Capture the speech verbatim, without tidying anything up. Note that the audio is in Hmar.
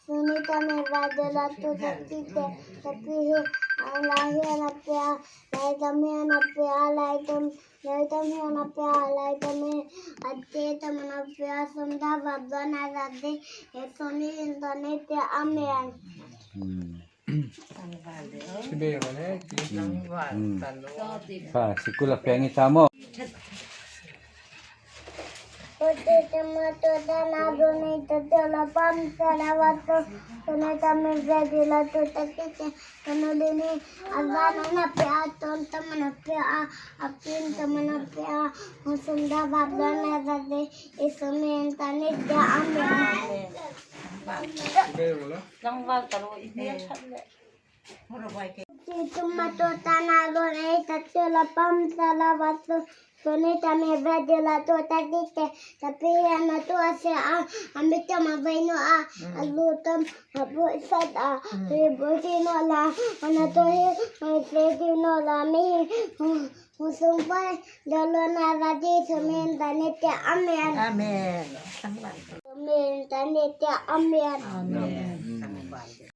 Sunita me vadela tu tati te, tapi hi, ala hi ana pia, lai tam hi ana pia, lai tam, lai tam hi ana pia, lai tam hi, ate tam ana pia, sunda vadona zade, e suni internet te amen. Hmm. Hmm. Ka, sikul a peng i ta maw. Ute tama tota na doni ta tela pam sala vato. Tene tame vedila tota kite. Tano dini azana na pe a ton tamana pe a. Apin tamana pe a. Hosum da babla na dade. Isumin tanit ya amen. Langval talo i pe. Tuma tota na doni ta tela pam sala vato. Tene tame vedila tota kite. Tapi ana tu ase a. Ami tama vaino a. Alu tam. Abu sat a. Abu sino la. Ana to hi. Abu sino la mi. Hosum pai. Dolo na vadi sumin tanit ya amen. Amen. Sumin tanit ya amen. Amen.